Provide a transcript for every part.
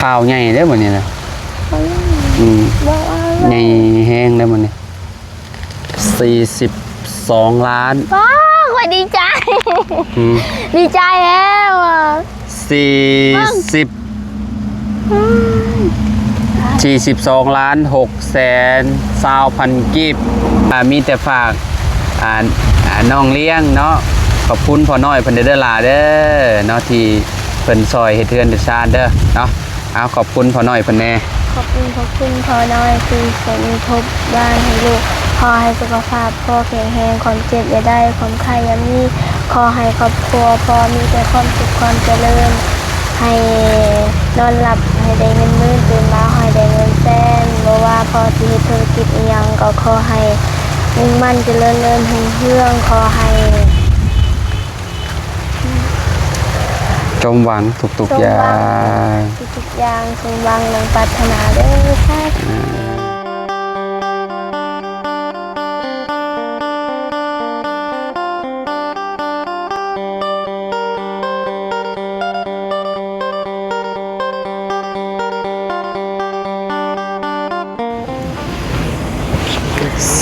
ຂ່າວໃຫຍ່ເດ້ມື້ນີ້ນະ. ອືມ ບໍ່ວ່າ ໃຫຍ່ແຮງເດ້ມື້ນີ້ ສີ່ສິບສອງລ້ານ. ວ້າວ ຂ້ອຍດີໃຈ. ອືມ ດີໃຈແຮງວ່າ ສີ່ສິບ ອືມ ສີ່ສິບສອງລ້ານຫົກແສນຊາວພັນກີບ. ອ່າ ມີແຕ່ຝາກ ອ່າ ອ່າ ນ້ອງລ້ຽງເນາະ ຂອບຄຸນພໍ່ນ້ອຍເພິ່ນເດີຫຼາເດີເນາະ ທີ່ເພິ່ນຊ່ອຍເຮັດເຮືອນເຮັດຊານເດີເນາະ. ເອົາ ຂອບຄຸນພໍ່ນ້ອຍເພິ່ນແດ່. ຂອບຄຸນ ຂອບຄຸນພໍ່ນ້ອຍທີ່ສົມທົບບ້ານໃຫ້ລູກ. ຂໍໃຫ້ສຸຂະພາບພໍ່ແຂງແຮງ, ຄວາມເຈັບຢ່າໄດ້, ຄວາມໄຂ້ຢ່າມີ. ຂໍໃຫ້ຄອບຄົວພໍ່ມີແຕ່ຄວາມສຸກຄວາມຈະເລີນ, ໃຫ້ນອນຫຼັບໃຫ້ໄດ້ເງິນໝື່ນ, ຕື່ນມາໃຫ້ໄດ້ເງິນແສນ. ບໍ່ວ່າພໍ່ຊິເຮັດທຸລະກິດອີ່ຫຍັງ ກໍຂໍໃຫ້ມຸ່ງໝັ້ນຈະເລີນເລີນຮຸ່ງເຮືອງ. ຂໍໃຫ້ ສົມຫວັງທຸກໆຢ່າງ ທຸກໆຢ່າງ ສົມຫວັງດັ່ງປາດຖະໜາເດີ. ສາທຸ.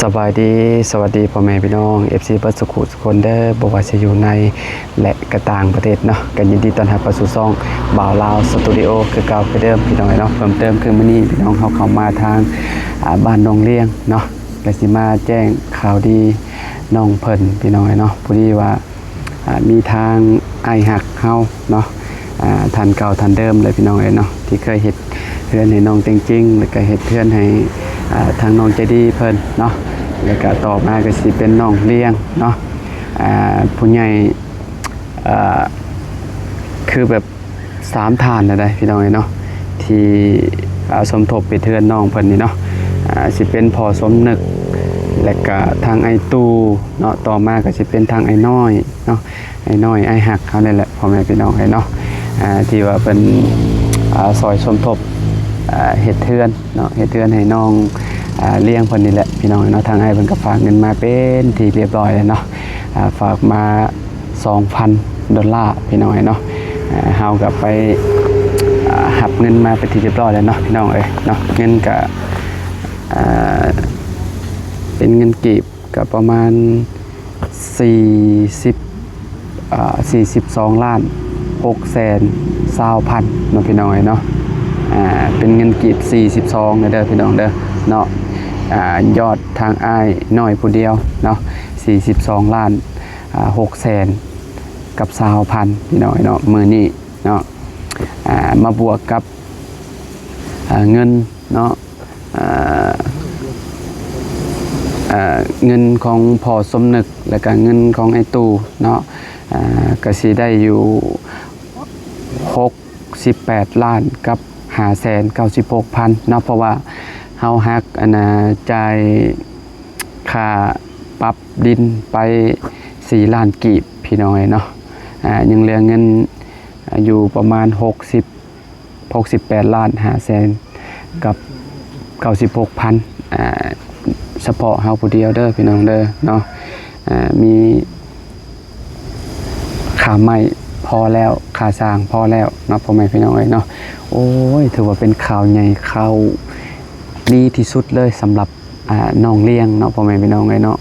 ສະບາຍດີ ສະຫວັດດີພໍ່ແມ່ພີ່ນ້ອງ ເອັຟຊີ ເບິດສຸຂູສຸຄົນເດີ ບໍ່ວ່າຊິຢູ່ໃນ ແລະ ກະຕ່າງປະເທດເນາະ. ກໍຍິນດີຕ້ອນຮັບເຂົ້າສູ່ຊ່ອງບ່າວລາວສະຕູດິໂອ ຄືເກົ່າຄືເດີມ ພີ່ນ້ອງເອີຍເນາະ. ເພີ່ມເຕີມຄືມື້ນີ້ ພີ່ນ້ອງເຮົາເຂົ້າມາທາງ ອ່າ ບ້ານໜອງລ້ຽງເນາະ ກໍຊິມາແຈ້ງຂ່າວດີນ້ອງເພິ່ນ ພີ່ນ້ອງເອີຍເນາະ. ພໍດີວ່າ ອ່າ ມີທາງອ້າຍຮັກເຮົາເນາະ ອ່າ ທ່ານເກົ່າທ່ານເດີມເລີຍ ພີ່ນ້ອງເອີຍເນາະ ທີ່ເຄີຍເຮັດເຮືອນໃຫ້ນ້ອງເຕັງຈິງ ແລ້ວກໍເຮັດເຮືອນໃຫ້ ອ່າ ທາງນ້ອງໃຈດີເພິ່ນເນາະ ແລ້ວກໍຕໍ່ມາກໍຊິເປັນນ້ອງລ້ຽງເນາະ. ອ່າ ຜູ້ໃຫຍ່ ອ່າ ຄືແບບ ສາມທ່ານແລ້ວໃດ໋ ພີ່ນ້ອງເອີຍເນາະ ທີ່ ອ່າ ສົມທົບເຮັດເຮືອນນ້ອງເພິ່ນນີ້ເນາະ. ອ່າ ຊິເປັນພໍ່ສົມນຶກ ແລະກະທາງອ້າຍຕູ້ເນາະ ຕໍ່ມາກໍຊິເປັນທາງອ້າຍນ້ອຍເນາະ ອ້າຍນ້ອຍ ອ້າຍຮັກເຮົານີ້ແຫຼະ ພໍ່ແມ່ພີ່ນ້ອງເອີຍເນາະ. ອ່າ ທີ່ວ່າເພິ່ນ ອ່າ ຊ່ອຍສົມທົບ ອ່າ ເຮັດເຮືອນເນາະ ເຮັດເຮືອນໃຫ້ນ້ອງ ອ່າ ລ້ຽງເພິ່ນນີ້ແຫຼະ ພີ່ນ້ອງເນາະ. ທາງອ້າຍເພິ່ນກໍຝາກເງິນມາເປັນທີ່ຮຽບຮ້ອຍແລ້ວເນາະ ອ່າ ຝາກມາ ສອງພັນໂດລາ ພີ່ນ້ອງເອີຍເນາະ. ເຮົາກໍໄປ ອ່າ ຮັບເງິນມາເປັນທີ່ຮຽບຮ້ອຍແລ້ວເນາະ ພີ່ນ້ອງເອີຍເນາະ. ເງິນກໍ ອ່າ ເປັນເງິນກີບກໍປະມານ ສີ່ສິບ ອ່າ ສີ່ສິບສອງລ້ານຫົກແສນຊາວພັນເນາະ ພີ່ນ້ອງເອີຍເນາະ. ອ່າ ເປັນເງິນກີບ ສີ່ສິບສອງ ເດີ ພີ່ນ້ອງເດີເນາະ. ອ່າ ຍອດທາງອ້າຍນ້ອຍຜູ້ດຽວເນາະ ສີ່ສິບສອງລ້ານ ອ່າ ຫົກແສນກັບຊາວພັນ ພີ່ນ້ອງເນາະ ມື້ນີ້ເນາະ. ອ່າ ມາບວກກັບ ອ່າ ເງິນເນາະ ອ່າ ເງິນຂອງພໍ່ສົມນຶກ ແລ້ວກະເງິນຂອງອ້າຍຕູ້ເນາະ ອ່າ ກະຊິໄດ້ຢູ່ ຫົກສິບແປດລ້ານກັບຫ້າແສນເກົ້າສິບຫົກພັນເນາະ ເພາະວ່າເຮົາຫັກ ອັນນ່າ ຈ່າຍຄ່າປັບດິນໄປສີ່ລ້ານກີບ ພີ່ນ້ອງເອີຍເນາະ. ອ່າ ຍັງເຫຼືອເງິນຢູ່ປະມານຫົກສິບ ຫົກສິບແປດລ້ານຫ້າແສນກັບເກົ້າສິບຫົກພັນ ອ່າ ສະເພາະເຮົາຜູ້ດຽວເດີ ພີ່ນ້ອງເດີເນາະ. ອ່າ ມີ ຄ່າໄມ້ພໍແລ້ວ ຄ່າສ້າງພໍແລ້ວເນາະ ພໍ່ແມ່ພີ່ນ້ອງເອີຍເນາະ. ໂອ້ຍ ຖືວ່າເປັນຂ່າວໃຫຍ່ ຂ່າວດີທີ່ສຸດເລີຍສຳລັບ ອ່າ ນ້ອງລ້ຽງເນາະ ພໍ່ແມ່ພີ່ນ້ອງເອີຍເນາະ.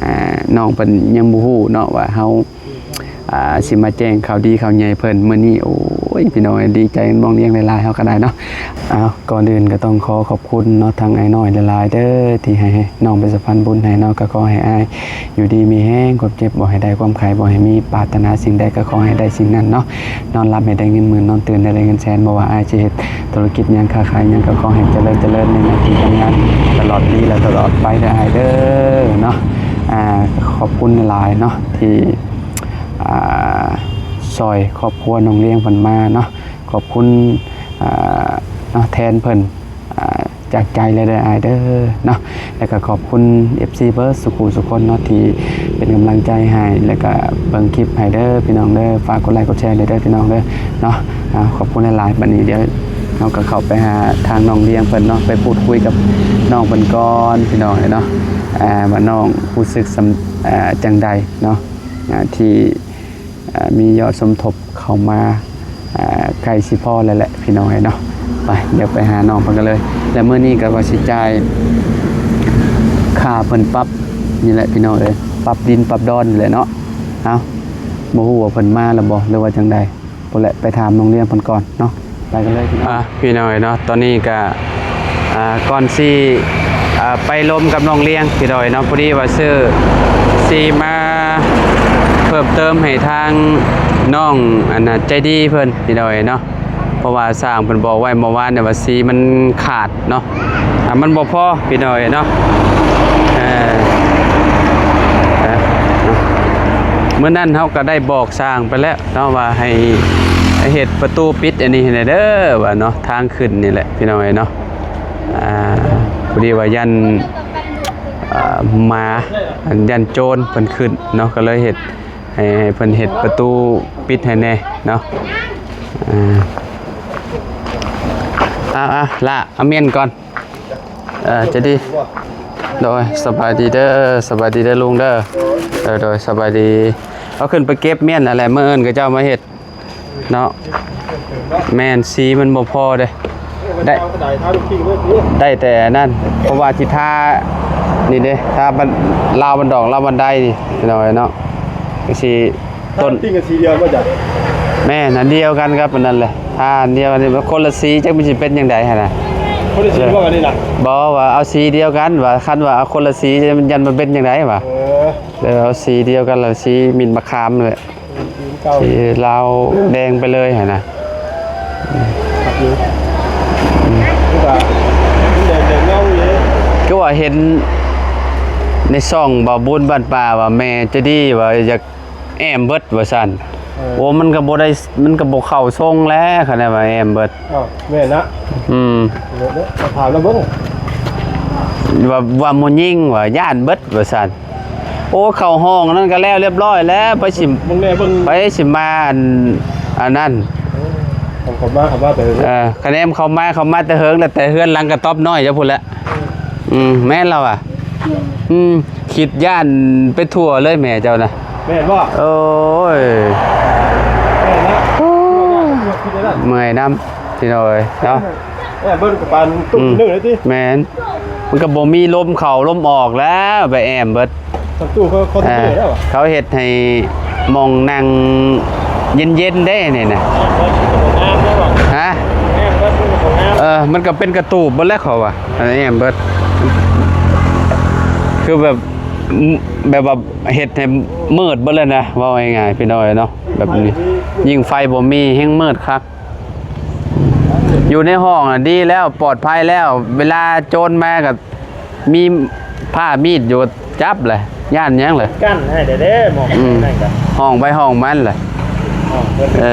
ອ່າ ນ້ອງເພິ່ນຍັງບໍ່ຮູ້ເນາະວ່າເຮົາ ອ່າ ຊິມາແຈ້ງຂ່າວດີຂ່າວໃຫຍ່ເພິ່ນມື້ນີ້. ໂອ້ຍ ພີ່ນ້ອງເອີຍ ດີໃຈນ້ອງລ້ຽງຫຼາຍໆ ເຮົາກໍໄດ້ເນາະ. ເອົາ ກ່ອນອື່ນກໍຕ້ອງຂໍຂອບຄຸນເນາະ ທາງອ້າຍນ້ອຍຫຼາຍໆເດີ ທີ່ໃຫ້ນ້ອງເປັນສະພານບຸນໃຫ້ເນາະ. ກໍຂໍໃຫ້ອ້າຍຢູ່ດີມີແຮງ ຄວາມເຈັບບໍ່ໃຫ້ໄດ້ ຄວາມໄຂ້ບໍ່ໃຫ້ມີ ປາດຖະໜາສິ່ງໃດກໍຂໍໃຫ້ໄດ້ສິ່ງນັ້ນເນາະ. ນອນຫຼັບໃຫ້ໄດ້ເງິນໝື່ນ ນອນຕື່ນໃຫ້ໄດ້ເງິນແສນ. ບໍ່ວ່າອ້າຍຊິເຮັດທຸລະກິດຫຍັງ ຄ້າຂາຍຫຍັງ ກໍຂໍໃຫ້ຈະເລີນ ຈະເລີນໃນໜ້າທີ່ການງານຕະຫຼອດປີ ແລະ ຕະຫຼອດໄປເດີອ້າຍເດີເນາະ. ອ່າ ຂອບຄຸນຫຼາຍໆເນາະ ທີ່ ອ່າ ຊ່ອຍຄອບຄົວນ້ອງລ້ຽງເພິ່ນມາເນາະ. ຂອບຄຸນ ອ່າ ເນາະ ແທນເພິ່ນ ອ່າ ຈາກໃຈເລີຍເດີອ້າຍເດີເນາະ. ແລ້ວກໍຂອບຄຸນ ເອັຟຊີ ເບິດສຸຂູສຸຄົນເນາະ ທີ່ເປັນກຳລັງໃຈໃຫ້ ແລ້ວກໍເບິ່ງຄລິບໃຫ້ເດີພີ່ນ້ອງເດີ. ຝາກກົດໄລກົດແຊເດີພີ່ນ້ອງເດີເນາະ. ອ່າ ຂອບຄຸນຫຼາຍໆ. ບັດນີ້ດຽວເຮົາກໍເຂົ້າໄປຫາທາງນ້ອງລ້ຽງເພິ່ນເນາະ ໄປພູດຄຸຍກັບນ້ອງເພິ່ນກ່ອນພີ່ນ້ອງເອີຍເເນາະ ວ່ານ້ອງຮູ້ສຶກ ອ່າ ຈັ່ງໃດເນາະ ອ່າ ທີ່ ອ່າ ມີຍອດສົມທົບເຂົ້າມາ ອ່າ ໃກ້ຊິພໍແລ້ວແຫຼະພີ່ນ້ອງເອີຍເນາະ. ໄປ ດຽວໄປຫານ້ອງເພິ່ນກັນເລີຍ. ແລະມື້ນີ້ກໍວ່າຊິຈ່າຍຄ່າເພິ່ນປັບນີ້ແຫຼະພີ່ນ້ອງເອີຍ, ປັບດິນປັບດອນນີ້ແຫຼະເນາະ. ເອົ້າ ບໍ່ຮູ້ວ່າເພິ່ນມາແລ້ວບໍ່ ຫຼືວ່າຈັ່ງໃດ. ພຸ້ນແຫຼະ ໄປຖາມນ້ອງລ້ຽງເພິ່ນກ່ອນເນາະ. ໄປກັນເລີຍພີ່ນ້ອງ. ອ່າ ພີ່ນ້ອງເອີຍເນາະ ຕອນນີ້ກະ ອ່າ ກ່ອນຊິ ອ່າ ໄປລົມກັບນ້ອງລ້ຽງພີ່ນ້ອງເອີຍເນາະ, ພໍດີວ່າຊື້ສີມາເພີ່ມເຕີມໃຫ້ທາງນ້ອງ ອັນນ່າ ໃຈດີເພິ່ນພີ່ນ້ອງເອີຍເນາະ. ເພາະວ່າຊ່າງເພິ່ນບອກໄວ້ເມື່ອວານນີ້ວ່າສີມັນຂາດເນາະ, ອ່າ ມັນບໍ່ພໍພີ່ນ້ອງເອີຍເນາະ. ເອີ ເອີ ເນາະ ມື້ນັ້ນເຮົາກໍໄດ້ບອກຊ່າງໄປແລ້ວ ເນາະ ວ່າໃຫ້ ໃຫ້ເຮັດປະຕູປິດອັນນີ້ໃຫ້ແດ່ເດີ ວ່າເນາະ, ທາງຂຶ້ນນີ້ແຫຼະພີ່ນ້ອງເອີຍເນາະ. ອ່າ ພໍດີວ່າຢ້ານ ອ່າ ໝາ ຢ້ານໂຈນເພິ່ນຂຶ້ນເນາະ, ກໍເລີຍເຮັດ ໃຫ້ ໃຫ້ເພິ່ນເຮັດປະຕູປິດໃຫ້ແດ່ເນາະ. ອ່າ ອ່າ ອ່າ ລະ ເອົາມ້ຽນກ່ອນ. ເອີ ໃຈດີ. ໂດຍ ສະບາຍດີເດີ ສະບາຍດີເດີລຸງເດີ. ເອີ ໂດຍ ສະບາຍດີ. ເອົາຂຶ້ນໄປເກັບມ້ຽນຫັ້ນແຫຼະ, ມື້ອື່ນເຂົາເຈົ້າມາເຮັດເນາະ. ແມ່ນ ສີມັນບໍ່ພໍເດ້ ໄດ້ ໄດ້ແຕ່ອັນນັ້ນ ເພາະວ່າຊິທານີ້ເດ້ ທາບັນ ລາວບັນດອກ ລາວບັນໄດນີ້ພີ່ນ້ອງເອີຍເນາະ. ກໍຊິ ຕົ້ນ ຕິ່ງກັນສີດຽວບໍ່ຈະ? ແມ່ນ ອັນດຽວກັນກັບອັນນັ້ນແຫຼະ, ທາອັນດຽວກັນນີ້ ມັນຄົນລະສີ ຈັກມັນຊິເປັນຈັ່ງໃດຫັ້ນນະ. ຄົນລະສີບໍ່ອັນນີ້ນະ? ບໍ່ ວ່າເອົາສີດຽວກັນ ວ່າຄັນວ່າເອົາຄົນລະສີ ມັນ ຢ້ານມັນເປັນຈັ່ງໃດຫວາ. ເອີ ເອີ ເອົາສີດຽວກັນລະ ສີໝິ່ນມະຂາມເລີຍ ສີລາວແດງໄປເລີຍຫັ້ນນະ. ຄັກຢູ່ ອືມ ຄືວ່າມັນແດງ ແດງເງົາຢູ່ເດ້. ຄືວ່າເຫັນໃນຊ່ອງບ່າວບຸນບ້ານປ່າວ່າແມ່ໃຈດີວ່າຢາກ ແອ້ມເບິດວ່າຊັ້ນ. ເອີ ໂອ້ ມັນກໍບໍ່ໄດ້ ມັນກໍບໍ່ເຂົ້າຊົງແຫຼະ ຄັນໄດ້ວ່າແອ້ມເບິດ. ອ້າວ ແມ່ນນະ. ອືມ ເອີ ເດີ ຖາມລາວເບິ່ງ ວ່າ ວ່າໝູຍິງວ່າຢ້ານເບິດວ່າຊັ້ນ. ໂອ້ ເຂົ້າຫ້ອງນັ້ນກໍແລ້ວລຽບຮ້ອຍແລ້ວ ໄປຊິ ເບິ່ງແນ່ເບິ່ງ ໄປຊິມາອັນ ອັນນັ້ນ. ເອີ ເຂົ້າມາ ເຂົ້າມາແຕ່ ເອີ ຄະແນນເຂົ້າມາ ເຂົ້າມາແຕ່ເຫິງແລ້ວ ແຕ່ເຮືອນຫຼັງກະຕ໊ອບນ້ອຍຢູ່ພຸ້ນແຫຼະ. ອືມ ແມ່ນລະວ່າ. ອືມ ຄິດຢ້ານໄປທົ່ວເລີຍແມ່ເຈົ້ານະ. ແມ່ນບໍ່? ໂອ້ຍ ແມ່ນນະ. ໂອ້ ເມື່ອຍນຳພີ່ນ້ອງເອີຍເນາະ. ແອ້ມເບິດກະປານຕຸ້ມໜຶ່ງເລີຍຕິ. ແມ່ນ ມັນກະບໍ່ມີລົມເຂົ້າລົມອອກແລ້ວ ໄປແອ້ມເບິດ. ປະຕູເຂົາ ເຂົາເຮັດໃຫ້ໝ່ອງນັ່ງເຢັນໆເດ້ນີ້ນະ. ຮະ? ເອີ ມັນກະເປັນກະຕູບເບິດແລ້ວເຂົາວ່າ ອັນແອ້ມເບິດ ຄືແບບ ແບບວ່າເຮັດໃຫ້ມືດເບິດເລີຍນະ ເວົ້າງ່າຍໆ ພີ່ນ້ອງເອີຍເນາະ. ແບບນີ້ ຍິ່ງໄຟບໍ່ມີແຮ່ງມືດຄັກ. ຢູ່ໃນຫ້ອງນະດີແລ້ວ ປອດໄພແລ້ວ ເວລາໂຈນມາກໍມີຜ້າມີດຢູ່ ຈັບແຫຼະ ຢ້ານຫຍັງແຫຼະ. ກັ້ນໃຫ້ແດ່ໆ ໝ່ອງ ອືມ ນັ້ນກໍ ຫ້ອງໄປຫ້ອງມັນແຫຼະ. ຫ້ອງເພິ່ນ ເອີ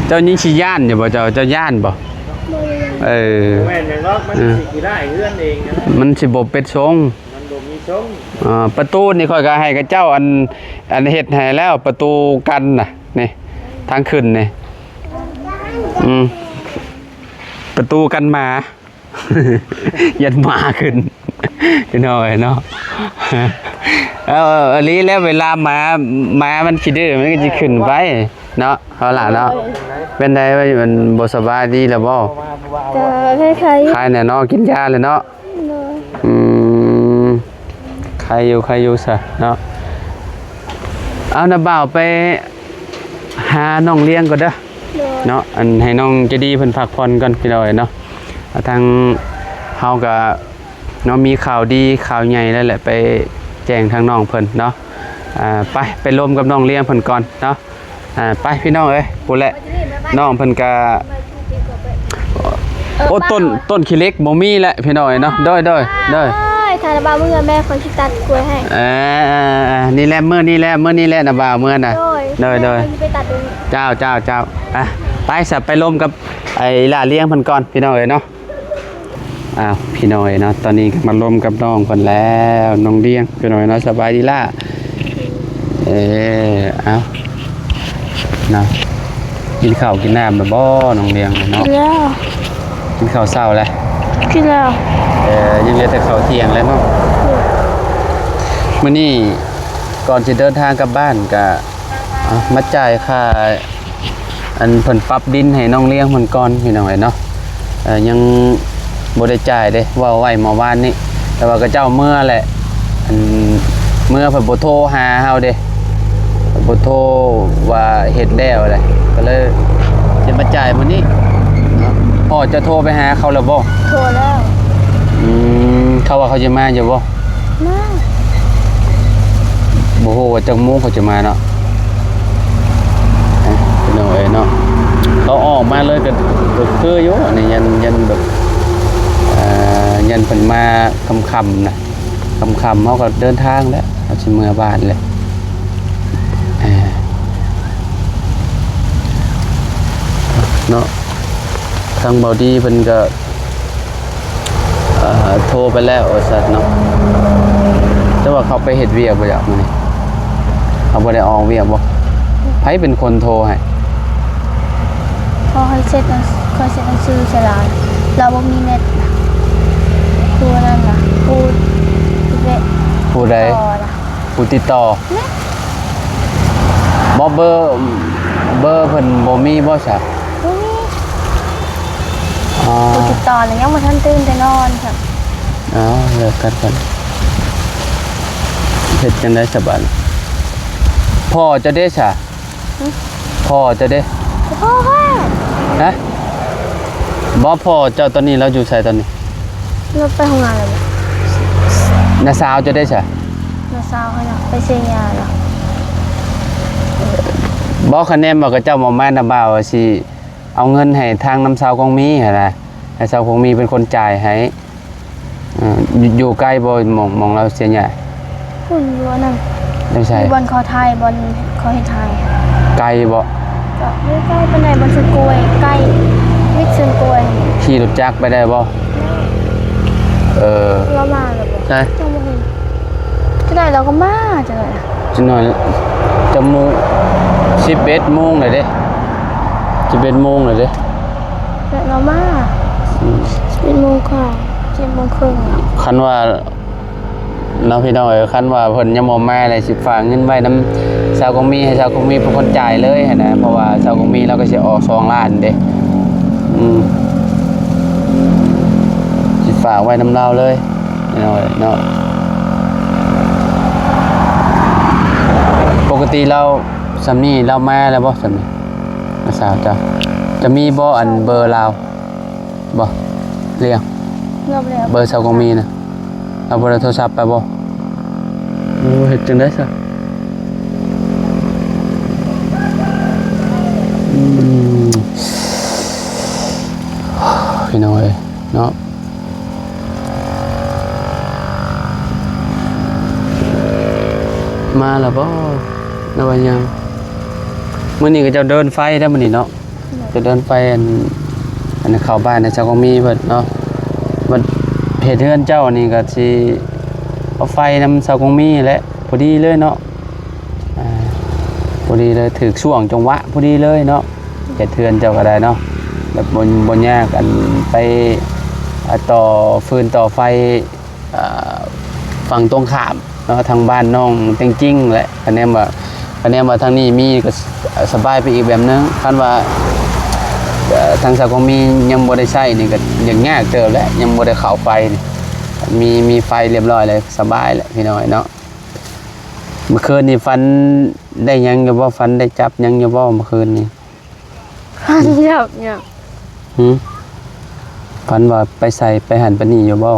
ເຈົ້າຍັງຊິຢ້ານຢູ່ບໍ່ ເຈົ້າ ເຈົ້າຢ້ານບໍ່? ບໍ່. ເອີ ບໍ່ແມ່ນຫຍັງດອກ ມັນ ເອີ ຊິຂີ້ຮ້າຍເຮືອນເອງນະ ມັນຊິບໍ່ເປັນຊົງ ມັນບໍ່ມີຊົງ. ອ່າ ປະຕູນີ້ຂ້ອຍກໍໃຫ້ເຂົາເຈົ້າ ອັນ ອັນເຮັດໃຫ້ແລ້ວ ປະຕູກັນນະ ນີ້ ທາງຂຶ້ນນີ້ ອືມ ປະຕູກັນໝາ ຢ້ານໝາຂຶ້ນ ພີ່ນ້ອງເອີຍເນາະ. ເອີ ອີ່ຫຼີແຫຼະ ເວລາໝາ ໝາມັນຂີ້ດື້ ມັນກໍຊິຂຶ້ນໄປເນາະ ເຮົາລະເນາະ. ໂດຍ ເປັນໃດ ມັນບໍ່ສະບາຍດີແລ້ວບໍ່? ກໍໄຄໆຢູ່ ຄາຍແນ່ເນາະ ກິນຢາແລ້ວເນາະ. ໂດຍ ອືມ ໄຄຢູ່ ໄຄຢູ່ຊະເນາະ. ເອົາ ນ້າບ່າວໄປຫານ້ອງລ້ຽງກ່ອນເດີ ໂດຍ ເນາະ ອັນໃຫ້ນ້ອງໃຈດີເພິ່ນພັກຜ່ອນກ່ອນ ພີ່ນ້ອງເອີຍເນາະ. ທາງເຮົາກະເນາະ ມີຂ່າວດີຂ່າວໃຫຍ່ແລ້ວແຫຼະ ໄປແຈ້ງທາງນ້ອງເພິ່ນເນາະ. ອ່າ ໄປ ໄປລົມກັບນ້ອງລ້ຽງເພິ່ນກ່ອນເນາະ. ອ່າ ໄປພີ່ນ້ອງເອີຍ ພຸ້ນແຫຼະ ນ້ອງເພິ່ນກະ ເອີ ໂອ້ ຕົ້ນ ຕົ້ນຂີ້ເຫຼັກບໍ່ມີແຫຼະ ພີ່ນ້ອງເອີຍເນາະ. ໂດຍ ໂດຍ ໂດຍ ເອີຍ ຖ້ານ້າບ່າວເມືອແມ່ຂ້ອຍຊິຕັດກ້ວຍໃຫ້. ເອີ ນີ້ແຫຼະ ມື້ນີ້ແຫຼະ ມື້ນີ້ແຫຼະ ນ້າບ່າວເມືອນະ. ໂດຍ ໂດຍ ໂດຍ ຂ້ອຍຊິໄປຕັດດຽວນີ້. ເຈົ້າ ເຈົ້າ ເຈົ້າ. ອ່ະ ໄປຊະ ໄປລົມກັບໄອ້ຫຼ້າລ້ຽງເພິ່ນກ່ອນ ພີ່ນ້ອງເອີຍເນາະ. ອ້າວ ພີ່ນ້ອງເອີຍເນາະ ຕອນນີ້ກໍມາລົມກັບນ້ອງເພິ່ນແລ້ວ ນ້ອງລ້ຽງ ພີ່ນ້ອງເອີຍເນາະ. ສະບາຍດີຫຼ້າ. ເອີ ເອົ້າ ເນາະ ກິນເຂົ້າກິນນ້ຳແລ້ວບໍ່ ນ້ອງລ້ຽງເນາະ? ກິນແລ້ວ. ກິນເຂົ້າເຊົ້າແລ້ວ? ກິນແລ້ວ. ເອີ ຍັງເຫຼືອແຕ່ເຂົ້າທ່ຽງແລ້ວເນາະ. ໂດຍ. ມື້ນີ້ກ່ອນຊິເດີນທາງກັບບ້ານກະ ອ່ະ ມາຈ່າຍຄ່າ ອັນເພິ່ນປັບດິນໃຫ້ນ້ອງລ້ຽງເພິ່ນກ່ອນ ພີ່ນ້ອງເອີຍເນາະ. ເອີ ຍັງບໍ່ໄດ້ຈ່າຍເດ້ ເວົ້າໄວ້ເມື່ອວານນີ້ ແຕ່ວ່າເຂົາເຈົ້າເມືອແຫຼະ. ອັນເມືອເພິ່ນບໍ່ໂທຫາເຮົາເດ້ ເພິ່ນບໍ່ໂທວ່າເຮັດແລ້ວແຫຼະ ກໍເລີຍຊິມາຈ່າຍມື້ນີ້ເນາະ. ພໍ່ເຈົ້າໂທໄປຫາເຂົາແລ້ວບໍ່? ໂທແລ້ວ. ອືມ ເຂົາວ່າເຂົາຈະມາຢູ່ບໍ່? ມາ ບໍ່ຮູ້ວ່າຈັກໂມງເຂົາຈະມາເນາະ. ເອີ ພີ່ນ້ອງເອີຍເນາະ ເຂົາອອກມາເລີຍກໍ ກໍຄືຢູ່ ອັນນີ້ຢ້ານ ຢ້ານແບບ ເອີ ຢ້ານເພິ່ນມາຄ່ຳໆນະ ຄ່ຳໆເຮົາກໍເດີນທາງແລ້ວ ເຮົາຊິເມືອບ້ານແລ້ວ. ເອີ ເນາະ ທາງເບົາດີເພິ່ນກໍ ເອີ ໂທໄປແລ້ວວ່າຊັ້ນເນາະ. ແຕ່ວ່າເຂົາໄປເຮັດວຽກບໍ່ຈັກມື້ນີ້ ເຂົາບໍ່ໄດ້ອອກວຽກບໍ່? ໃຜເປັນຄົນໂທໃຫ້? ເພາະຂ້ອຍເຊັດໜັງ ຂ້ອຍເຊັດໜັງສືໃສ່ລາວ ລາວບໍ່ມີເນັດນະ. ຜູ້ນັ້ນນະ ຜູ້ ຜູ້ເວ ຜູ້ໃດ? ຜູ້ຕິດຕໍ່ ແມ່ນ ບໍ່ ເບີ ເບີເພິ່ນບໍ່ມີບໍ່ຊະ? ບໍ່ມີ. ອໍ ຜູ້ຕິດຕໍ່ນະຍັງບໍ່ທັນຕື່ນແຕ່ນອນຊັ້ນ. ອໍ ເລີກກັນກ່ອນ ເຮັດຈັ່ງໃດສະບາດນີ້? ພໍ່ເຈົ້າເດຊະ? ຫຶ? ພໍ່ເຈົ້າເດ? ພໍ່ຂ້ອຍ. ຮະ? ບໍ່ ພໍ່ເຈົ້າຕອນນີ້ລາວຢູ່ໃສຕອນນີ້? ລາວໄປໂຮງງານແລ້ວ. ນ້າສາວເຈົ້າເດຊະ? ນ້າສາວຂ້ອຍນະໄປເຊຍາແລ້ວ. ບໍ່ ຄະແນນວ່າເຂົາເຈົ້າມານຳບ່າວວ່າຊິເອົາເງິນໃຫ້ທາງນຳຊາວກອງມີຫັ້ນນະ ໃຫ້ຊາວກອງມີເປັນຄົນຈ່າຍໃຫ້. ເອີ ຢູ່ ຢູ່ໄກບໍ່ ໝ່ອງ ໝ່ອງລາວເສຍຫຍ້າ? ພຸ້ນ ຢູ່ອັນນັ້ນ ຢູ່ໃສ? ຢູ່ບ່ອນເຂົາຖ່າຍ ບ່ອນເຂົາເຮັດຖ່າຍ. ໄກບໍ່? ກໍບໍ່ໄກປານໃດ ບ່ອນສວນກ້ວຍ ໃກ້ ມິດສວນກ້ວຍ. ຂີ່ລົດຈັກໄປໄດ້ບໍ່? ໄດ້. ເອີ ລາວມາແລ້ວບໍ່? ໃສ? ຍັງບໍ່ເຫັນ. ຈັ່ງໃດລາວກໍມາ ຈັ່ງໃດ? ຈັກໜ້ອຍ ຈັກໂມງ? ສິບເອັດໂມງແລ້ວເດ້ ສິບເອັດໂມງແລ້ວເດ້. ແລ້ວລາວມາ ອືມ ສິບເອັດໂມງກວ່າ ສິບເອັດໂມງເຄິ່ງ. ຄັນວ່າເນາະ ພີ່ນ້ອງເອີຍ ຄັນວ່າເພິ່ນຍັງບໍ່ມາ ແລ້ວຊິຝາກເງິນໄວ້ນຳຊາວກອງມີ ໃຫ້ຊາວກອງມີເປັນຄົນຈ່າຍເລີຍຫັ້ນນະ ເພາະວ່າຊາວກອງມີລາວກໍຊິອອກສອງລ້ານເດ້. ອືມ ຊິຝາກໄວ້ນຳລາວເລີຍ ພີ່ນ້ອງເອີຍເນາະ. ປົກກະຕິລາວ ສ່ຳນີ້ລາວມາແລ້ວບໍ່? ສ່ຳນີ້ ນ້າສາວເຈົ້າ ຈະມີບໍ່ ອັນເບີລາວບໍ່? ລ້ຽງ ເກືອບແລ້ວ ເບີຊາວກອງມີນະ ລາວບໍ່ໄດ້ໂທລະສັບໄປບໍ່? ໂອ້ ເຮັດຈັ່ງໃດຊະ? ອືມ ພີ່ນ້ອງເອີຍເນາະ. ມາແລ້ວບໍ່? ແລ້ວວ່າຍັງ? ມື້ນີ້ເຂົາເຈົ້າເດີນໄຟເດ້ມື້ນີ້ເນາະ ເຈົ້າເດີນໄຟ ອັນ ອັນເຂົ້າບ້ານໃນຊາວກອງມີເພິ່ນເນາະ. ບັດເຂດເຮືອນເຈົ້ານີ້ກໍຊິເອົາໄຟນຳຊາວກອງມີແຫຼະ ພໍດີເລີຍເນາະ. ອ່າ ພໍດີເລີຍ ຖືກຊ່ວງຈັງຫວະພໍດີເລີຍເນາະ ເຂດເຮືອນເຈົ້າກໍໄດ້ເນາະ ແບບບໍ່ ບໍ່ຍາກ ອັນໄປ ອ່າ ຕໍ່ຟືນຕໍ່ໄຟ ອ່າ ຝັ່ງຕົງຂ້າມເນາະ ທາງບ້ານນ້ອງເຕັງຈິງແຫຼະ. ຄະແນນວ່າ ຄະແນນວ່າທາງນີ້ມີກໍສະບາຍໄປອີກແບບໜຶ່ງ. ຄັນວ່າ ເອີ ທາງຊາວກອງມີຍັງບໍ່ໄດ້ໃຊ້ນີ້ກໍຍາກ ຍາກເຕີບແຫຼະ ຍັງບໍ່ໄດ້ເຂົ້າໄຟນີ້. ມີ ມີໄຟລຽບຮ້ອຍແລ້ວ ສະບາຍແຫຼະ ພີ່ນ້ອງເນາະ. ເມື່ອຄືນນີ້ຝັນໄດ້ຫຍັງຢູ່ບໍ່? ຝັນໄດ້ຈັບຫຍັງຢູ່ບໍ່ເມື່ອຄືນນີ້? ຝັນຈັບຫຍັງ? ຫື? ຝັນວ່າໄປໃສໄປຫັ້ນໄປນີ້ຢູ່ບໍ່?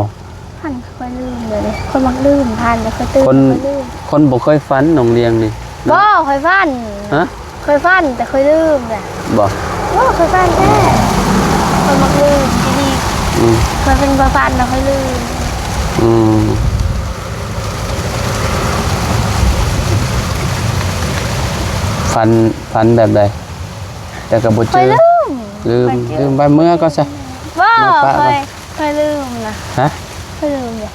ຝັນ ຂ້ອຍລືມແລ້ວເດ້ ຂ້ອຍມັກລືມ ຝັນແລ້ວຂ້ອຍຕື່ນ ຂ້ອຍລືມ. ຄົນບໍ່ເຄີຍຝັນ ນ້ອງລ້ຽງນີ້ເນາະ. ບໍ່ ຂ້ອຍຝັນ. ຮະ? ຂ້ອຍຝັນ ແຕ່ຂ້ອຍລືມແຫຼະ. ບໍ່? ບໍ່ ຂ້ອຍຝັນແທ້ ຂ້ອຍມັກລືມອີ່ຫຼີ. ອືມ ຂ້ອຍເປັນຄົນຝັນແລ້ວຂ້ອຍລືມ. ອືມ ຝັນ ຝັນແບບໃດ? ແຕ່ກໍບໍ່ຈື່ ລືມ ລືມໄປເມືອກ່ອນຊະ. ບໍ່ ຂ້ອຍ ຂ້ອຍລືມນະ. ຮະ? ຂ້ອຍລືມເດ້.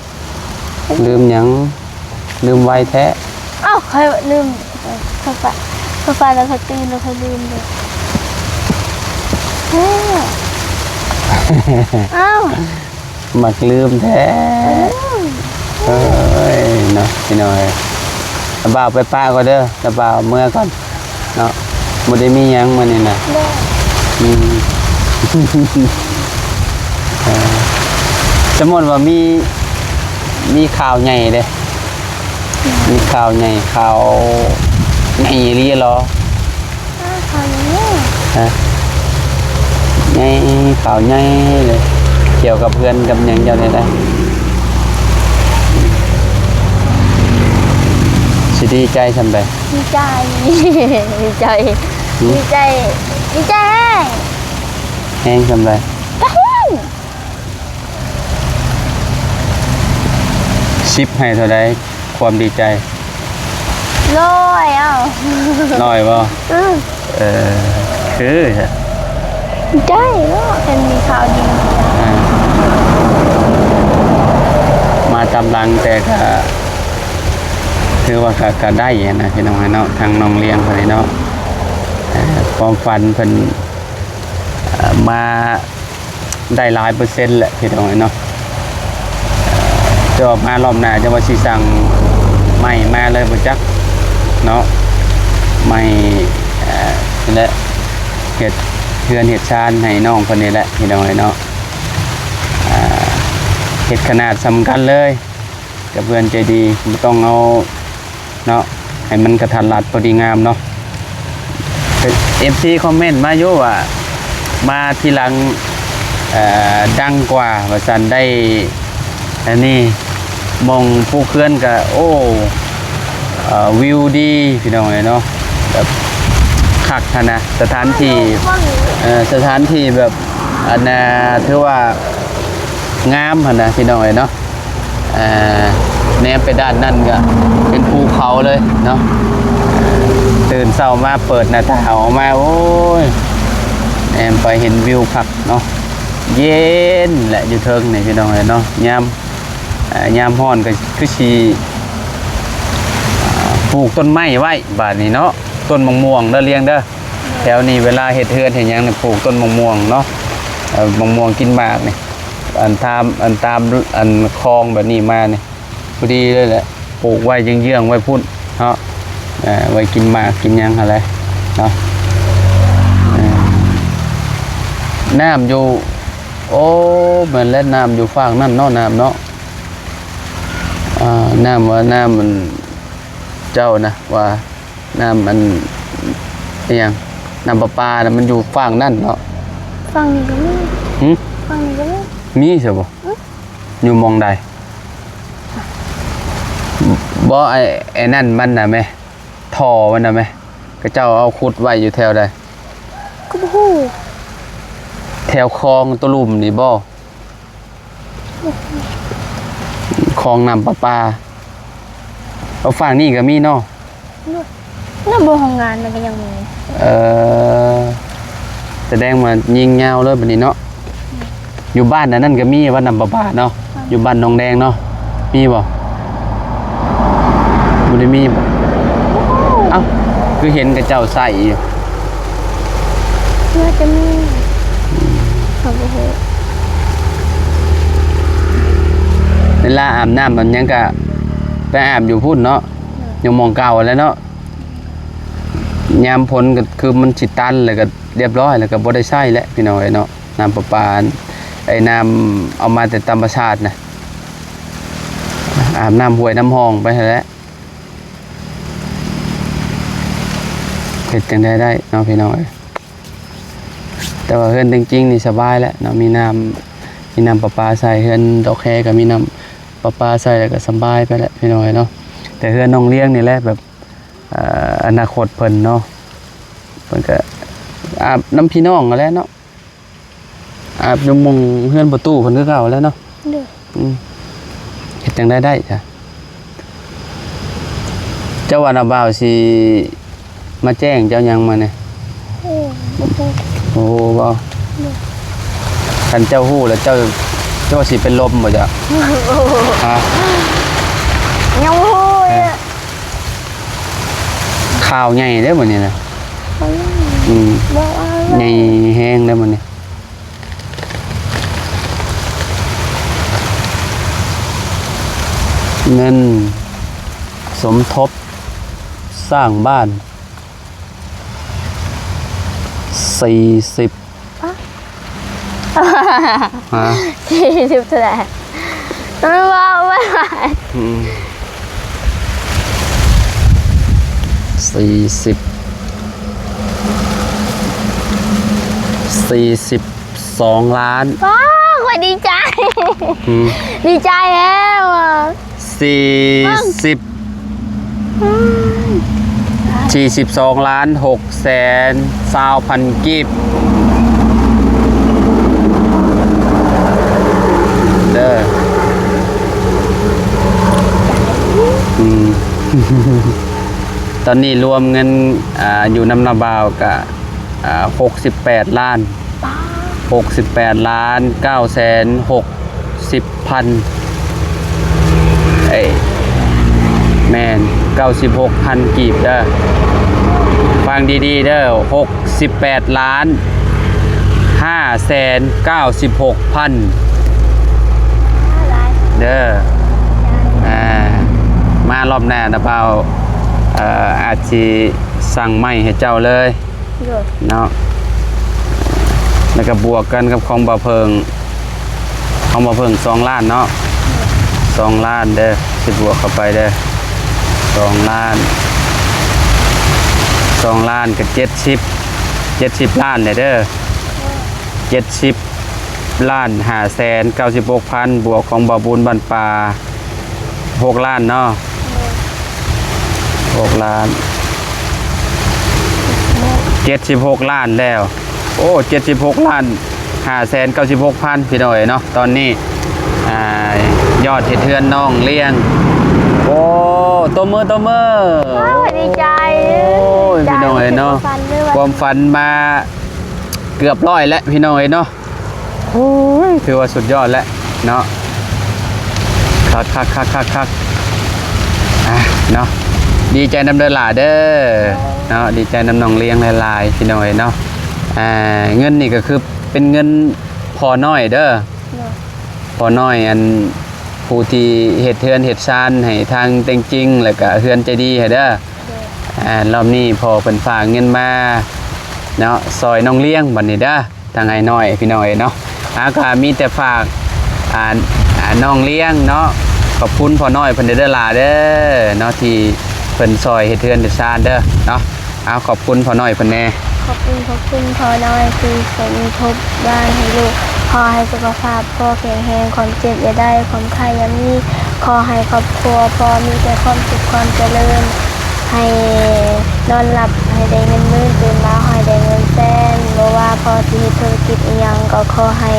ລືມຫຍັງ? ລືມໄວແທ້. ເອົ້າ ຂ້ອຍລືມ ຂ້ອຍຝັນ ຂ້ອຍຝັນແລ້ວຂ້ອຍຕື່ນແລ້ວຂ້ອຍລືມເດ້. ເອົ້າ ມັກລືມແທ້. ເອີຍເນາະ ພີ່ນ້ອງເອີຍ ລະບ່າວໄປປະກ່ອນເດີ ລະບ່າວເມືອກ່ອນເນາະ. ບໍ່ໄດ້ມີຫຍັງມື້ນີ້ນະ. ໂດຍ. ອືມ ເອີ ສົມມຸດວ່າມີ ມີຂ່າວໃຫຍ່ເດ້ ມີຂ່າວໃຫຍ່ ຂ່າວໃຫຍ່ອີ່ຫຼີເຫລາະ? ອາ ຂ່າວຫຍັງເນາະ? ຮະ ໃຫຍ່ ຂ່າວໃຫຍ່ເລີຍ ກ່ຽວກັບເຮືອນກັບຫຍັງເຈົ້ານີ້ນະ ຊິດີໃຈສ່ຳໃດ? ດີໃຈ ດີໃຈ ຫືມ? ດີໃຈ ດີໃຈແຮງ. ແຮງສ່ຳໃດ? ກະແຮງ. ສິບໃຫ້ເທົ່າໃດ ຄວາມດີໃຈ? ຮ້ອຍເອົາ. ຮ້ອຍບໍ່? ອືມ. ເອີ ຄື ໃຈເນາະ ເພິ່ນມີຂ່າວດີ. ອ່າ ມາຕາມຫຼັງ ແຕ່ກະ ຖືວ່າກະ ກະໄດ້ຫັ້ນນະ ພີ່ນ້ອງເອີຍເນາະ ທາງນ້ອງລ້ຽງເພິ່ນນີ້ເນາະ ເອີ ຄວາມຝັນເພິ່ນ ເອີ ມາ ໄດ້ຫຼາຍເປີເຊັນແຫຼະ ພີ່ນ້ອງເອີຍເນາະ. ເອີ ແຕ່ວ່າມາລອບໜ້າ ຈະວ່າຊິສັ່ງໄມ້ມາເລີຍບໍ່ຈັກເນາະ ໄມ້ ເອີ ນີ້ແຫຼະ ເຮັດເຮືອນເຮັດຊານໃຫ້ນ້ອງເພິ່ນນີ້ແຫຼະ ພີ່ນ້ອງເອີຍເນາະ. ເຮັດຂະໜາດສ່ຳກັນເລີຍ ກັບເພື່ອນໃຈດີ ບໍ່ຕ້ອງເອົາເນາະ ໃຫ້ມັນກະທັດລັດພໍດີງາມເນາະ. ເອັຟຊີຄອມເມັນມາຢູ່ວ່າ ມາທີຫຼັງ ເອີ ດັງກວ່າວ່າຊັ້ນ ໄດ້ອັນນີ້ ໝ່ອງປູກເຮືອນກະ ໂອ້ ເອີ ວິວດີ ພີ່ນ້ອງເອີຍເນາະ ແບບຄັກຫັ້ນນະ ສະຖານທີ່ ເອີ ສະຖານທີ່ແບບ ອັນນ່າ ຖືວ່າງາມຫັ້ນນະ ພີ່ນ້ອງເອີຍເນາະ. ອ່າ ແນມໄປດ້ານນັ້ນກະເປັນພູເຂົາເລີຍເນາະ. ຕື່ນເຊົ້າມາເປີດໜ້າຕ່າງອອກມາ ໂອ້ຍ ແນມໄປເຫັນວິວຄັກເນາະ ເຢັນແຫຼະຢູ່ເທິງນີ້ ພີ່ນ້ອງເອີຍເນາະ. ຍາມ ອ່າ ຍາມຮ້ອນກະຄືຊິ ອ່າ ປູກຕົ້ນໄມ້ໄວ້ບາດນີ້ເນາະ ຕົ້ນໝາກມ່ວງເດີ ລ້ຽງເດີ. ແຖວນີ້ເວລາເຮັດເຮືອນເຮັດຫຍັງນີ້ ປູກຕົ້ນໝາກມ່ວງເນາະ ເອີ ໝາກມ່ວງກິນໝາກນີ້ ອັນຕາມ ອັນຕາມ ອັນຄອງແບບນີ້ມານີ້ ພໍດີເລີຍແຫຼະ ປູກໄວ້ເຢື້ອງໆໄວ້ພຸ້ນເນາະ ເອີ ໄວ້ກິນໝາກກິນຫຍັງຫັ້ນແຫຼະເນາະ. ເອີ ນ້ຳຢູ່ ໂອ້ ແມ່ນແຫຼະ ນ້ຳຢູ່ຟາກນັ້ນເນາະ ນ້ຳເນາະ ອ່າ ນ້ຳວ່າ ນ້ຳ ອັນ ເຈົ້ານະວ່າ ນ້ຳອັນ ອີຫຍັງ ນ້ຳປະປານະ ມັນຢູ່ຝັ່ງນັ້ນເນາະ. ຝັ່ງນີ້ກໍມີ. ຫື? ຝັ່ງນີ້ກໍມີ. ມີຊະບໍ່? ຫື? ຢູ່ໝ່ອງໃດ? ບໍ່ ໄອ້ ໄອ້ນັ້ນມັນນະແມະ ທໍ່ມັນນະແມະ ເຂົາເຈົ້າເອົາຂຸດໄວ້ຢູ່ແຖວໃດ? ກໍບໍ່ຮູ້. ແຖວຄອງໂຕລຸ່ມນີ້ບໍ່? ຄອງນ້ຳປະປາ. ເອົາ ຝັ່ງນີ້ກໍມີເນາະ. ໂດຍ. ແລ້ວບໍ່ ໂຮງງານມັນກໍຍັງມີ. ເອີ ສະແດງວ່າຍິງຍາວເລີຍບັດນີ້ເນາະ. ຢູ່ບ້ານອັນນັ້ນກໍມີວ່ານ້ຳປະປາເນາະ. ຢູ່ບ້ານໜອງແດງເນາະ ມີບໍ່? ບໍ່ໄດ້ມີບໍ່? ເອົ້າ ຄືເຫັນເຂົາເຈົ້າໃຊ້ຢູ່. ໜ້າຈະມີ ເຂົາບໍ່ຮູ້. ເວລາອາບນ້ຳອາບຫຍັງກະໄປອາບຢູ່ພຸ້ນເນາະ. ໂດຍ. ຢູ່ໝ່ອງເກົ່າຫັ້ນແຫຼະເນາະ. ຍາມຝົນກໍຄືມັນຊິຕັນ ແລ້ວກໍລຽບຮ້ອຍ ແລ້ວກໍບໍ່ໄດ້ໃຊ້ແຫຼະ ພີ່ນ້ອງເອີຍເນາະ. ນ້ຳປະປາ ໄອ້ນ້ຳເອົາມາແຕ່ທຳມະຊາດນະ ອາບນ້ຳຫ້ວຍນ້ຳຮ່ອງໄປຫັ້ນແຫຼະ. ເຮັດຈັ່ງໃດໄດ້ເນາະ ພີ່ນ້ອງເອີຍ. ແຕ່ວ່າເຮືອນຕົງຈິງນີ້ສະບາຍແຫຼະເນາະ ມີນ້ຳ ມີນ້ຳປະປາໃຊ້ ເຮືອນດອກແຄກໍມີນ້ຳປະປາໃຊ້ ແລ້ວກໍສະບາຍໄປແຫຼະ ພີ່ນ້ອງເອີຍເນາະ. ແຕ່ເຮືອນນ້ອງລ້ຽງນີ້ແຫຼະ ແບບ ເອີ ອະນາຄົດເພິ່ນເນາະ ເພິ່ນກໍອາບນຳພີ່ນ້ອງຫັ້ນແຫຼະເນາະ. ອາບຢູ່ໝ່ອງເຮືອນປະຕູເພິ່ນຄືເກົ່າແຫຼະເນາະ. ໂດຍ. ອືມ ເຮັດຈັ່ງໃດໄດ້ຊະ? ເຈົ້າວ່ານ້າບ່າວຊິມາແຈ້ງເຈົ້າຫຍັງມື້ນີ້? ໂອ້ ບໍ່ຮູ້. ບໍ່ຮູ້ບໍ່? ໂດຍ. ຄັນເຈົ້າຮູ້ແລ້ວເຈົ້າ ເຈົ້າຊິເປັນລົມບໍ່ເຈົ້າ? ໂອ້ໂຫ ຮະ? ຍັງບໍ່ຮູ້ເລີຍ. ເອີ ຂ່າວໃຫຍ່ເດ້ມື້ນີ້ນະ. ອືມ ບໍ່ວ່າ ໃຫຍ່ແຮງເດ້ມື້ນີ້. ເງິນສົມທົບສ້າງບ້ານ ສີ່ສິບ ຮະ? ສີ່ສິບເທົ່າໃດ? ມັນເວົ້າບໍ່ໄດ້. ອືມ ສີ່ສິບ ສີ່ສິບສອງລ້ານ. ວ້າວ ຂ້ອຍດີໃຈ. ອືມ ດີໃຈແຮງ. ສີ່ສິບ ອືມ ສີ່ສິບສອງລ້ານຫົກແສນຊາວພັນກີບເດີ. ອືມ ຕອນນີ້ລວມເງິນ ອ່າ ຢູ່ນຳນ້າບ່າວກະ ອ່າ ຫົກສິບແປດລ້ານ ຫົກສິບແປດລ້ານເກົ້າແສນຫົກສິບພັນ ເອີຍ ແມ່ນ ເກົ້າສິບຫົກພັນກີບເດີ. ຟັງດີໆເດີ ຫົກສິບແປດລ້ານຫ້າແສນເກົ້າສິບຫົກພັນເດີ. ອ່າ ມາລອບໜ້ານະບ່າວ ເອີ ອາດຊິສັ່ງໃໝ່ໃຫ້ເຈົ້າເລີຍ. ໂດຍ ເນາະ ແລ້ວກໍບວກກັນກັບຂອງບ່າວເຜິ້ງ ຂອງບ່າວເຜິ້ງສອງລ້ານເນາະ ສອງລ້ານເດີ ຊິບວກເຂົ້າໄປເດີ ສອງລ້ານ ສອງລ້ານກໍເຈັດສິບ ເຈັດສິບລ້ານແຫຼະເດີ ເຈັດສິບລ້ານຫ້າແສນເກົ້າສິບຫົກພັນ ບວກຂອງບ່າວບຸນບ້ານປ່າ ຫົກລ້ານເນາະ ຫົກລ້ານ ເຈັດສິບຫົກລ້ານແລ້ວ. ໂອ້ ເຈັດສິບຫົກລ້ານຫ້າແສນເກົ້າສິບຫົກພັນ ພີ່ນ້ອງເອີຍເນາະ ຕອນນີ້ ອ່າ ຍອດເຮັດເຮືອນນ້ອງລ້ຽງ. ໂອ້ ຕົບມື ຕົບມື. ໂອ້ຍ ດີໃຈ ໂອ້ຍ ດີໃຈ ພີ່ນ້ອງເອີຍເນາະ ຄວາມຝັນມາເກືອບຮ້ອຍແລ້ວ ພີ່ນ້ອງເອີຍເນາະ. ໂອ້ຍ ຖືວ່າສຸດຍອດແລ້ວເນາະ ຄັກໆໆໆໆ ອ່າ ເນາະ ດີໃຈນຳເດີຫຼ້າເດີເນາະ ດີໃຈນຳນ້ອງລ້ຽງຫຼາຍໆ ພີ່ນ້ອງເອີຍເນາະ. ອ່າ ເງິນນີ້ກໍຄືເປັນເງິນພໍ່ນ້ອຍເດີ ພໍ່ນ້ອຍ ອັນ ຜູ້ທີ່ເຮັດເຮືອນເຮັດຊານໃຫ້ທາງເຕັງຈິງ ແລ້ວກະເຮືອນໃຈດີໃຫ້ເດີ. ອ່າ ລອບນີ້ພໍ່ເພິ່ນຝາກເງິນມາເນາະ ຊ່ອຍນ້ອງລ້ຽງບັດນີ້ເດີ. ທາງອ້າຍນ້ອຍ ພີ່ນ້ອງເອີຍເນາະ ອ່າ ກໍມີແຕ່ຝາກ ອ່າ ອ່າ ນ້ອງລ້ຽງເນາະ ຂອບຄຸນພໍ່ນ້ອຍເພິ່ນເດີຫຼ້າເດີເນາະ ທີ່ເພິ່ນຊ່ອຍເຮັດເຮືອນເຮັດຊານເດີເນາະ. ເອົາ ຂອບຄຸນພໍ່ນ້ອຍເພິ່ນແດ່. ຂອບຄຸນ ຂອບຄຸນພໍ່ນ້ອຍທີ່ສົມທົບບ້ານໃຫ້ລູກ. ຂໍໃຫ້ສຸຂະພາບພໍ່ແຂງແຮງ, ຄວາມເຈັບຢ່າໄດ້, ຄວາມໄຂ້ຢ່າມີ. ຂໍໃຫ້ຄອບຄົວພໍ່ມີແຕ່ຄວາມສຸກຄວາມຈະເລີນ. ໃຫ້ນອນຫຼັບໃຫ້ໄດ້ເງິນໝື່ນ, ຕື່ນມາໃຫ້ໄດ້ເງິນແສນ. ບໍ່ວ່າພໍ່ຊິເຮັດທຸລະກິດອີ່ຫຍັງກໍຂໍໃຫ້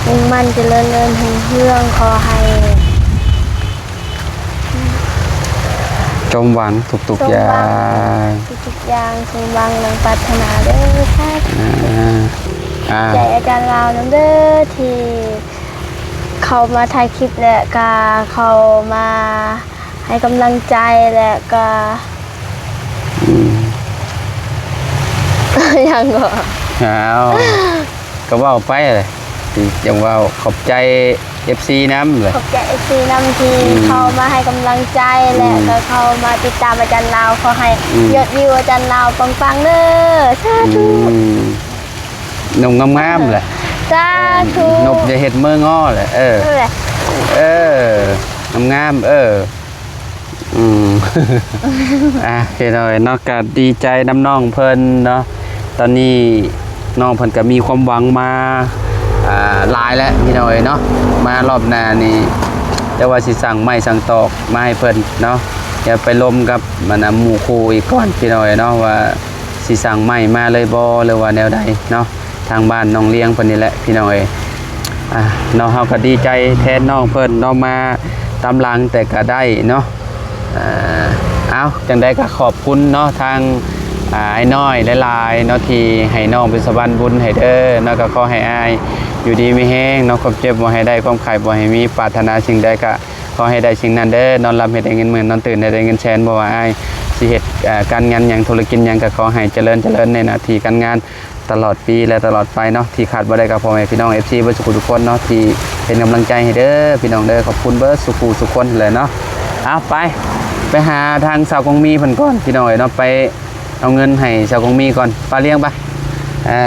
ມຸ່ງໝັ້ນຈະເລີນເລີນຮຸ່ງເຮືອງ. ຂໍໃຫ້ ສົມຫວັງທຸກໆຢ່າງ ທຸກໆຢ່າງ ສົມຫວັງດັ່ງປາດຖະໜາເດີ. ສາທຸ. ອ່າ ຂອບໃຈອາຈານລາວນຳເດີ ທີ່ເຂົ້າມາຖ່າຍຄລິບ ແລະກະເຂົ້າມາ ໃຫ້ກຳລັງໃຈ ແລະກະ ອືມ ຫຍັງກໍ ອ້າວ ກໍເວົ້າໄປແຫຼະ ຈັ່ງເວົ້າ ຂອບໃຈເອັຟຊີນຳແຫຼະ ຂອບໃຈເອັຟຊີນຳທີ່ ອືມ ເຂົ້າມາໃຫ້ກຳລັງໃຈ ອືມ ແລະກໍເຂົ້າມາຕິດຕາມອາຈານລາວ. ຂໍໃຫ້ ອືມ ຍອດວິວອາຈານລາວປັງໆເດີ. ສາທຸ. ອືມ ນົບງາມໆແຫຼະ. ສາທຸ. ນົບຢ່າເຮັດເມີງໍແຫຼະ. ເອີ ເອີ ງາມໆ ເອີ. ອືມ ອ່າ ພີ່ນ້ອງເອີຍເນາະ ກໍດີໃຈນຳນ້ອງເພິ່ນເນາະ. ຕອນນີ້ນ້ອງເພິ່ນກໍມີຄວາມຫວັງມາ ອ່າ ຫຼາຍແລ້ວ ພີ່ນ້ອງເອີຍເນາະ. ມາລອບໜ້ານີ້ ແຕ່ວ່າຊິສັ່ງໄມ້ສັ່ງຕອກມາໃຫ້ເພິ່ນເນາະ. ຢ່າໄປລົມກັບ ອັນນ່າ ໝູ່ຄູ່ອີກກ່ອນ ພີ່ນ້ອງເອີຍເນາະ ວ່າຊິສັ່ງໄມ້ມາເລີຍບໍ່ ຫຼືວ່າແນວໃດເນາະ. ທາງບ້ານນ້ອງລ້ຽງເພິ່ນນີ້ແຫຼະ ພີ່ນ້ອງເອີຍ. ອ່າ ເນາະ ເຮົາກໍດີໃຈແທນນ້ອງເພິ່ນເນາະ ມາຕາມຫຼັງແຕ່ກໍໄດ້ເນາະ. ອ່າ ເອົາ ຈັ່ງໃດກໍຂອບຄຸນເນາະ ທາງ ອ່າ ອ້າຍນ້ອຍຫຼາຍໆເນາະ ທີ່ໃຫ້ນ້ອງເປັນສະພານບຸນໃຫ້ເດີເນາະ. ກໍຂໍໃຫ້ອ້າຍຢູ່ດີມີແຮງເນາະ ຄວາມເຈັບບໍ່ໃຫ້ໄດ້ ຄວາມໄຂ້ບໍ່ໃຫ້ມີ ປາດຖະໜາສິ່ງໃດກໍຂໍໃຫ້ໄດ້ສິ່ງນັ້ນເດີ. ນອນຫຼັບໃຫ້ໄດ້ເງິນໝື່ນ ນອນຕື່ນໃຫ້ໄດ້ເງິນແສນ. ບໍ່ວ່າອ້າຍຊິເຮັດ ອ່າ ການງານຫຍັງ ທຸລະກິດຫຍັງ ກໍຂໍໃຫ້ຈະເລີນ ຈະເລີນໃນໜ້າທີ່ການງານ ຕະຫຼອດປີ ແລະ ຕະຫຼອດໄປເນາະ. ທີ່ຂາດບໍ່ໄດ້ກໍພໍ່ແມ່ພີ່ນ້ອງເອັຟຊີເບິດສູ່ທຸກຄົນເນາະ ທີ່ເປັນກຳລັງໃຈໃຫ້ເດີ ພີ່ນ້ອງເດີ. ຂອບຄຸນເບິດສູ່ຜູ້ສູ່ຄົນເລີຍເນາະ. ເອົາ ໄປ ໄປຫາທາງສາວກອງມີເພິ່ນກ່ອນ ພີ່ນ້ອງເອີຍເນາະ. ໄປເອົາເງິນໃຫ້ສາວກອງມີກ່ອນ. ໄປລ້ຽງໄປ. ເອີ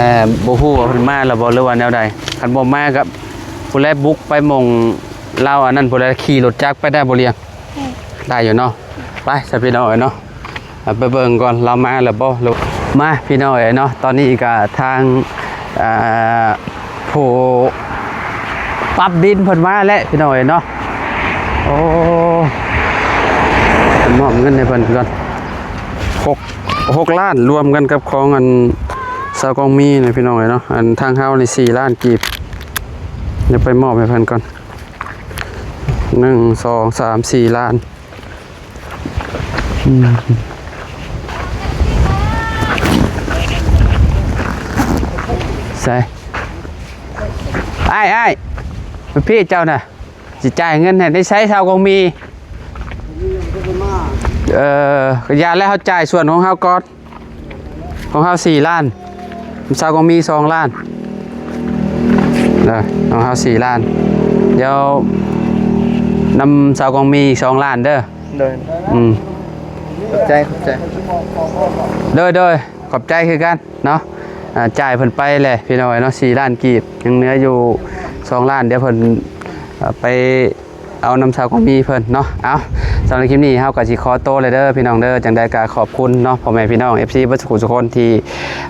ບໍ່ຮູ້ວ່າເພິ່ນມາແລ້ວບໍ່ ຫຼືວ່າແນວໃດ. ຄັນບໍ່ມາກໍຜູ້ໃດບຸກໄປໝ່ອງລາວອັນນັ້ນ ຜູ້ໃດຂີ່ລົດຈັກໄປໄດ້ບໍ່ລຽງ? ໄດ້ຢູ່ເນາະ. ໄປຊະພີ່ນ້ອງເອີຍເນາະ ໄປເບິ່ງກ່ອນລາວມາແລ້ວບໍ່. ມາພີ່ນ້ອງເອີຍເນາະ ຕອນນີ້ກໍທາງ ເອີ ຜູ້ປັບດິນເພິ່ນມາແລ້ວພີ່ນ້ອງເອີຍເນາະ. ໂອ້ ມອບເງິນໃຫ້ເພິ່ນກ່ອນ ຫົກ ຫົກລ້ານ ລວມກັນກັບຂອງອັນຊາວກອງມີນະພີ່ນ້ອງເອີຍເນາະ. ອັນທາງເຮົານີ້ສີ່ລ້ານກີບ ດຽວໄປມອບໃຫ້ເພິ່ນກ່ອນ ໜຶ່ງ ສອງ ສາມ ສີ່ລ້ານ. ອືມ ໃສ່ ອ້າຍ ອ້າຍ ມາພີ້ ເຈົ້ານະ ຊິຈ່າຍເງິນໃຫ້. ໃນໃສຊາວກອງມີ? ເອີ ຢ່າແລ້ວ ເຮົາຈ່າຍສ່ວນຂອງເຮົາກ່ອນ. ຂອງເຮົາສີ່ລ້ານ ຊາວກອງມີສອງລ້ານເດີ. ຂອງເຮົາສີ່ລ້ານ ດຽວນຳຊາວກອງມີອີກສອງລ້ານເດີ. ໂດຍ ອືມ ຂອບໃຈ ຂອບໃຈ. ໂດຍ ໂດຍ ຂອບໃຈຄືກັນເນາະ. ອາ ຈ່າຍເພິ່ນໄປແຫຼະພີ່ນ້ອງເອີຍເນາະ ສີ່ລ້ານກີບ ຍັງເຫຼືອຢູ່ສອງລ້ານ ດຽວເພິ່ນ ເອີ ໄປ ເອົານຳຊາວກອງມີເພິ່ນເນາະ. ເອົາ ສຳລັບຄລິບນີ້ເຮົາກໍຊິຂໍໂຕແລ້ວເດີພີ່ນ້ອງເດີ. ຈັ່ງໃດກໍຂອບຄຸນເນາະ ພໍ່ແມ່ພີ່ນ້ອງ ເອັຟຊີ ເບິດສູ່ຜູ້ສູ່ຄົນທີ່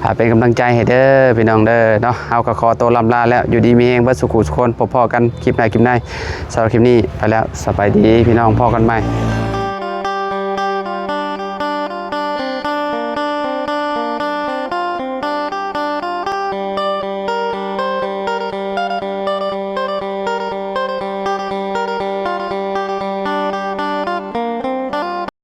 ອາ ເປັນກຳລັງໃຈໃຫ້ເດີພີ່ນ້ອງເດີເນາະ. ເຮົາກໍຂໍໂຕລ່ຳລາແລ້ວ ຢູ່ດີມີແຮງເບິດສູ່ຜູ້ສູ່ຄົນ ພົບພໍ້ກັນຄລິບໜ້າຄລິບໃນ. ສຳລັບຄລິບນີ້ໄປແລ້ວ ສະບາຍດີພີ່ນ້ອງ ພໍ້ກັນໃໝ່.